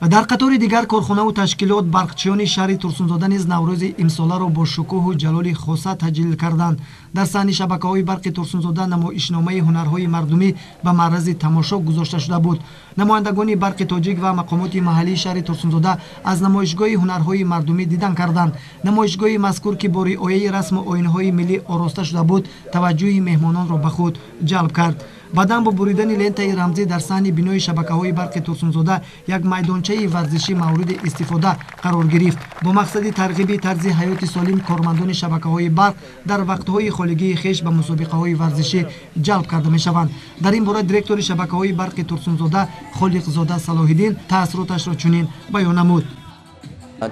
Дар қатори дигар корхонаву ташкилот барқчиёни шаҳри Турсунзода низ Наврӯзи имсоларо бо шукӯҳу ҷалоли хоса таҷлил карданд. Дар саҳни шабакаҳои барқи Турсунзода намоишномаи ҳунарҳои мардумӣ ба маъррази тамошо гузошта шуда буд. Намояндагони барқи тоҷик ва мақомоти маҳаллии шаҳри Турсунзода аз намоишгоҳи ҳунарҳои мардумӣ дидан карданд. Намоишгоҳи мазкур, ки бо риояи расму оинҳои миллӣ ороста шуда буд, таваҷҷӯҳи меҳмононро ба худ ҷалб кард. Баъдан бо буридани лентаи рамзӣ дар саҳни бинои шабакаҳои барқи Турсунзода як майдончаи варзишӣ мавриди истифода қарор гирифт. Бо мақсади тарғиби тарзи ҳаёти солим кормандони шабакаҳои барқ дар вақтҳои холигии хеш ба мусобиқаҳои варзишӣ ҷалб карда мешаванд. Дар ин бора директори шабакаҳои барқи Турсунзода Холиқзода Салоҳиддин таассуроташро чунин баён намуд.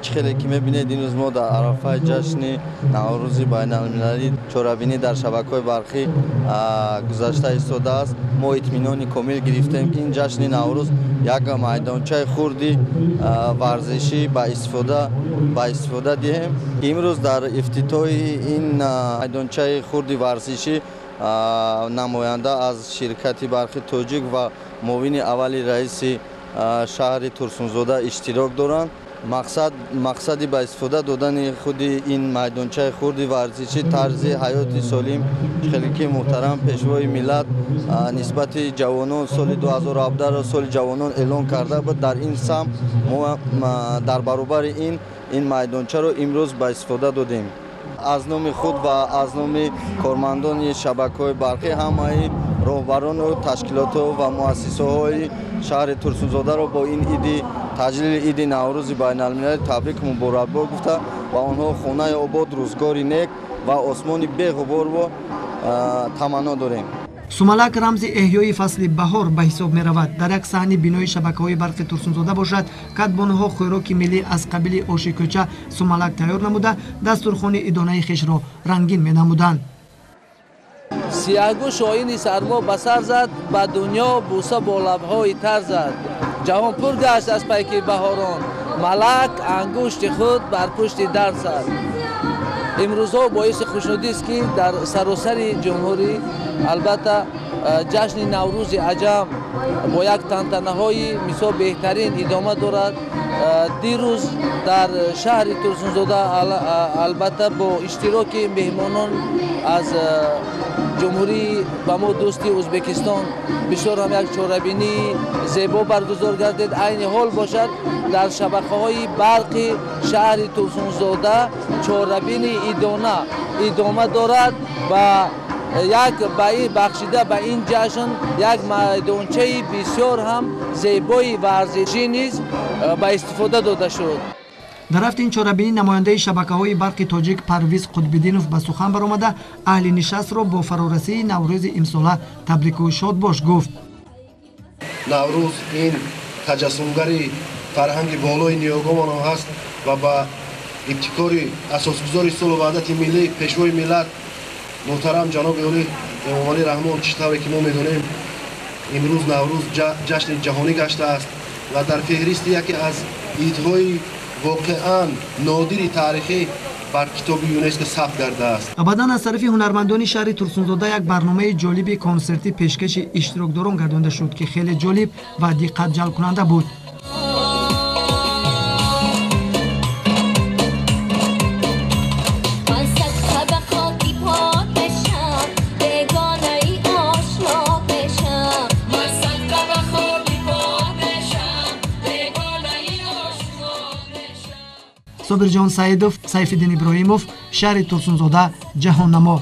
Чӣ хеле ки мебинед, имрӯз мо дар арафаи ҷашни Наврӯзи байналмилалӣ чорабинӣ дар шабакаҳои барқӣ гузашта истодааст. Мо итминони комил гирифтем, ки ин ҷашни Наврӯз як майдончаи хурди варзишӣ ба истифода диҳем. Имрӯз дар ифтитоҳи ин майдончаи хурди варзишӣ намоянда аз ширкати барқи тоҷик ва муовини аввали раиси шаҳри Турсунзода иштирок доранд. Мақсади ба истифода додани худи ин майдончаи хурди варзишӣ тарзи ҳаёти солим, хеле ки муҳтарам пешвои миллат нисбати ҷавонон соли 2017 соли ҷавонон эълон карда буд. Дар ин самт мо дар баробари ин майдончаро имрӯз ба истифода додем. Аз номи худ ва аз номи кормандони шабакаҳои барқӣ ҳамаи роҳбарону ташкилотҳо ва муассисаҳои шаҳри Турсунзодаро бо ин иди таҷлили иди Наврӯзи байналмилалӣ табрик муборакбод гуфта ва онҳо хонаи обод, рӯзгори нек ва осмони беғуборро таманно дорем. Сумалак рамзи эҳёи фасли баҳор ба ҳисоб меравад. Дар як саҳни бинои шабакаҳои барқи Турсунзода бошад, кадбонуҳо хӯроки миллӣ аз қабили оши кӯча, сумалак тайёр намуда, дастурхони идонаи хешро рангин менамуданд. Сияҳгӯ шоҳини сармо ба сар зад, ба дунё бӯса бо лабҳои тар зад. Ҷаҳон пур гашт аз пайки баҳорон, малак ангушти худ бар пушти дар зад. Имрӯзҳо боиси хушнудист, ки дар саросари ҷумҳурӣ албатта ҷашни Наврӯзи аҷам бо як тантанаҳои мисол беҳтарин идома дорад. Дирӯз дар шаҳри Турсунзода албатта бо иштироки меҳмонон аз ҷумҳурии ба мо дӯсти Ӯзбекистон бисёр ҳам як чорабинии зебо баргузор гардид. Айни ҳол бошад, дар шабакаҳои барқи шаҳри Турсунзода чорабини идона идома дорад ва як ба ин бахшида ба ин ҷашн як майдончаи бисёр ҳам зебои варзишӣ низ ба истифода дода шуд. Дар рафти ин чорабинӣ намояндаи шабакаҳои барқи тоҷик Парвиз Қутбиддинов ба сухан баромада, аҳли нишастро бо фарорасии Наврӯзи имсола табрику шодбош гуфт. Наврӯз ин таҷассумгари фарҳанги болои ниёгомон ҳаст ва ба ибтикори асосгузори сулҳу ваҳдати миллӣ, пешвои миллат муҳтарам ҷаноби олӣ Эмомалӣ Раҳмон, чӣ тавре ки мо медонем, имрӯз Наврӯз ҷашни ҷаҳонӣ гаштааст ва дар феҳристи яке аз идҳои воқеан нодири таърихӣ бар китоби ЮНЕСКО сабт гардааст. Баъдан аз тарафи ҳунармандони шаҳри Турсунзода як барномаи ҷолиби консертӣ пешкаши иштирокдорон гардонда шуд, ки хеле ҷолиб ва диққатҷалбкунанда буд. Собирҷон Саидов, Сайфиддин Иброҳимов, шаҳри Турсунзода, Ҷаҳоннамо.